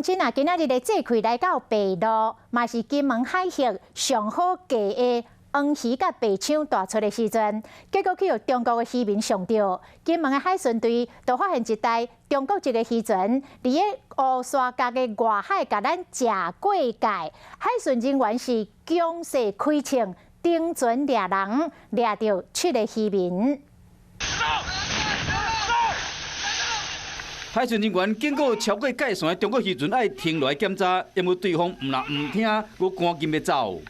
真啊，今仔日的這氣來到白鷺，嘛是金門海域上好價的黃魚佮白鯧大出的時陣，結果去予中國的漁民上釣。金門的海巡隊就發現一台中國籍的漁船，佇个烏沙角的外海共咱食過界，海巡人員是強勢開槍，頂船掠人，掠著七个漁民。海巡人員警告超過界線的中國漁船愛停落來檢查，毋過對方毋但毋聽，閣趕緊欲走。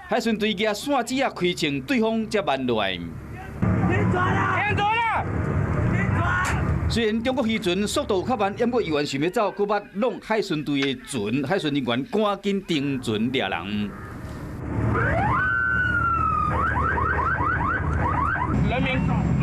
海巡隊舉線子仔開槍，對方才慢落來。停船啦！停船啦！停船！雖然中國漁船速度較慢，毋過猶原想欲走，閣欲挵海巡隊的船，海巡人員趕緊停船掠人。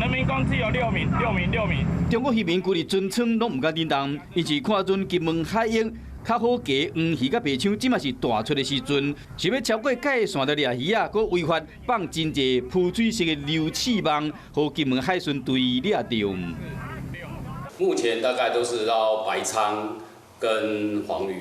人民共計有六名，六名，六名。中國漁民規日船艙攏毋敢振動，𪜶是看準金門海域較好價黃魚佮白鯧，這馬是大出的時陣，想欲超過界線來掠魚仔，閣違法放真濟浮水式的流刺網，予金門海巡隊掠著。目前大概都是撈白鯧跟黃魚，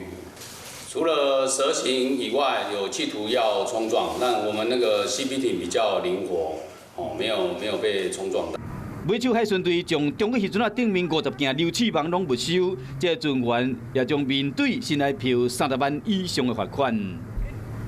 除了蛇形以外，有企圖要衝撞，但我們那個 CP 艇比較靈活。哦，沒有沒有被衝撞到。尾手海巡隊將中國漁船仔頂面50件流刺網攏沒收，這個船員也將面對新台票30萬以上的罰款。